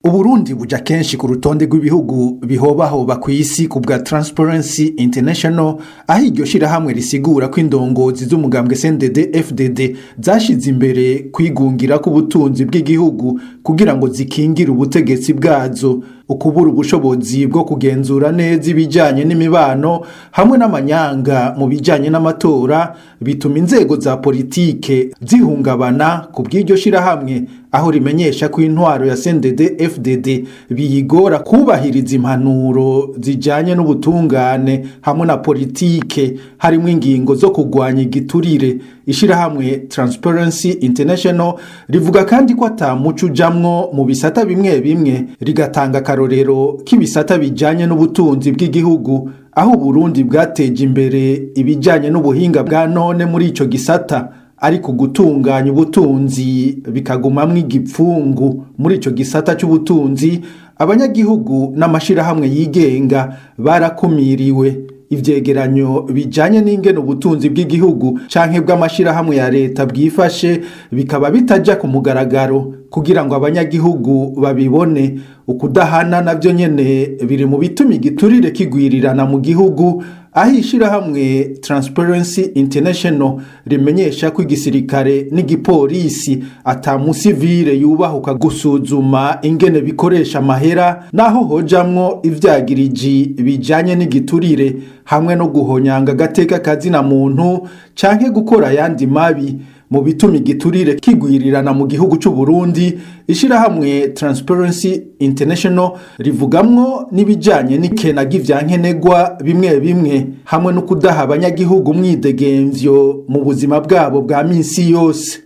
Uburundi buja kenshi ku rutonde rw'ibihugu bihobahoba kw'isi ku bwa Transparency International, aho iryo shirahamwe risigura ko indongozi z'umugambwe CNDD FDD zashize imbere kwigungira k'ubutunzi bw'igihugu kugira ngo zikingire ubutegetsi bwazo. Ukubura ubushobozi bwo kugenzura neza ibijanye n'imibano hamwe n'amanyanga mu bijanye n'amatora bituma inzego za politike zihungabana ku bw'iryo shirahamwe, aho rimenyesha ko intwaro ya CNDD FDD biyigora kubahiriza impanuro zijanye n'ubutungane hamwe na politike, harimwo ingingo zo kugwanya igiturire. Ishirahamwe Transparency International rivuga kandi ko ata muco ujamwo mu bisata bimwe bimwe, rigatanga akarorero k'ibisata bijanye n'ubutunzi bw'igihugu, aho Uburundi bwateje imbere ibijanye n'ubuhinga bwa none muri ico gisata, ariko gutunganya ubutunzi bikagumamwo igipfungu. Muri ico gisata c'ubutunzi, abanyagihugu n'amashirahamwe yigenga barakumiriwe. Ivyegeranyo bijanye n'ingene ubutunzi bw'igihugu canke bw'amashirahamwe ya leta bwifashe bikaba bitaja ku mugaragaro kugira ngo abanyagihugu babibone. Ukudahana navyo nyene biri mu bituma igiturire kigwirirana mu gihugu, aho ishirahamwe Transparency International rimenyesha ko igisirikare n'igipolisi ata musivile yubahuka gusuzuma ingene bikoresha amahera, naho hojamwo ivyagiriji bijanye n'igiturire hamwe no guhonyanga agateka kazina muntu canke gukora ayandi mabi. Mu bituma igiturire kigwirirana mu gihugu c'u Burundi, ishirahamwe Transparency International rivugamwo n'ibijanye n'ikena ry'ivyankenegwa bimwe bimwe hamwe no kudaha abanyagihugu umwidegemvyo mu buzima bwabo bwa minsi yose.